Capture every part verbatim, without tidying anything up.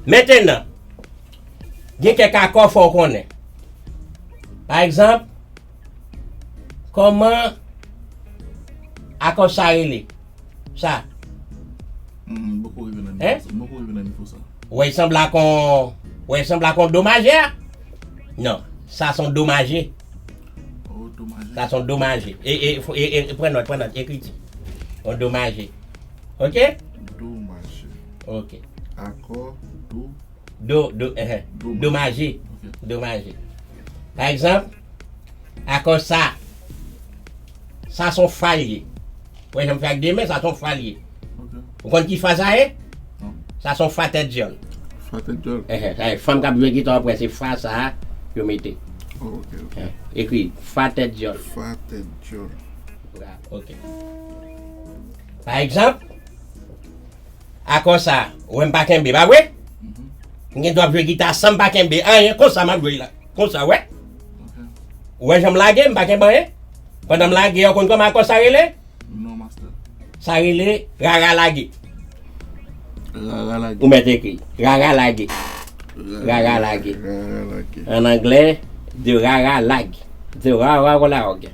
Mentenan, gen kèk akò fò w konnen. Pa egzanp, kòman akò sa rele? Sa. Hmm, m poko rive nan nivo sa. M poko rive nan nivo sa. Ou wè, l sanble ak yon, ou wè, l sanble ak yon do majè a? Non, sa se yon do maje. Oh, do maje. Sa se yon do maje. E, e, e, e, pran nòt, pran nòt, ekriti. Yon do maje. Ok? Do maje. Ok. Akò, do. Do, do, eh, eh. Do Do maje. Ok. Do maje. Pa egzanp, akò sa. Sa se yon fa l ye. Ou wè, jan m fè ak de men, sa se yon fa l ye. Ok. Ou konn ki fa sa ye? Non. Sa se yon fa tèt dyòl. Fa tèt dyòl. Eh, eh, sa e fanm k ap jwe gita, w ap wè se fa sa a yo mete. Oh, ok, ok. Eh, ekri fa tèt dyòl. Fa tèt dyòl. Ok. Pa egzanp, akò sa, ou wè m pa kenbe, pa vre? Mhm. M gen dwa ap jwe gita san m pa kenbe anyen, konsa m ap jwe la. Konsa, wè? Ok. Ou wè jan m lage, m pa kenbe anyen? Pandan m lage, ou konn kòman akò sa rele? Non, master. Sa rele rara lage. Rara lage. Ou mèt ekri. Rara lage. Rara lage. Rara lage. An anglè, the rara lag. The rara lag.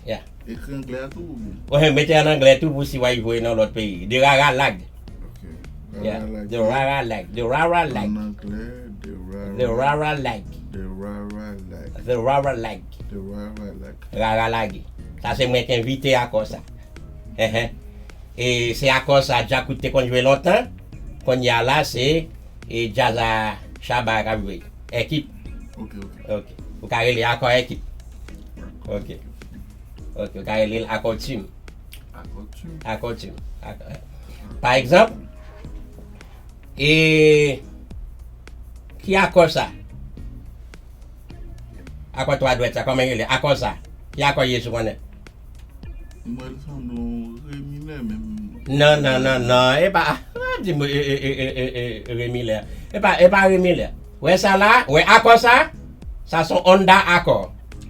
Yeah. Ekri anglè a tou oubyen? Ou mete an anglè tou pou si w al jwe nan lòt peyi. The rara lag. Ok. Yeah. Rara lage. The rara lag. The rara lag. An anglè, the rara. The rara lag. The rara lage. The rara lag. The rara lage. Rara lage. Sa se mwen ki envite akò sa. Ehe. E se akò sa Djakout te konn jwe lontan. Kounye a la, se e djaz a Shabba k ap jwe. Ekip. Ok, ok. Ok. Ou ka rele akò ekip. Ok. Ok. Ou ka rele l akò tim. Akò tim. Akò tim. Akò- Pa egzanp, e ki akò sa? Akò twa dwèt sa, kòman rele? Akò sa. Ki akò ye sou konnen? Mwen sanble yon re minè menm. Non, non, non, non. E pa. Di mwen, e, e, re minè. E pa, e pa re minè. Wè sa la? Wè akò sa? Sa se yon Honda Accord.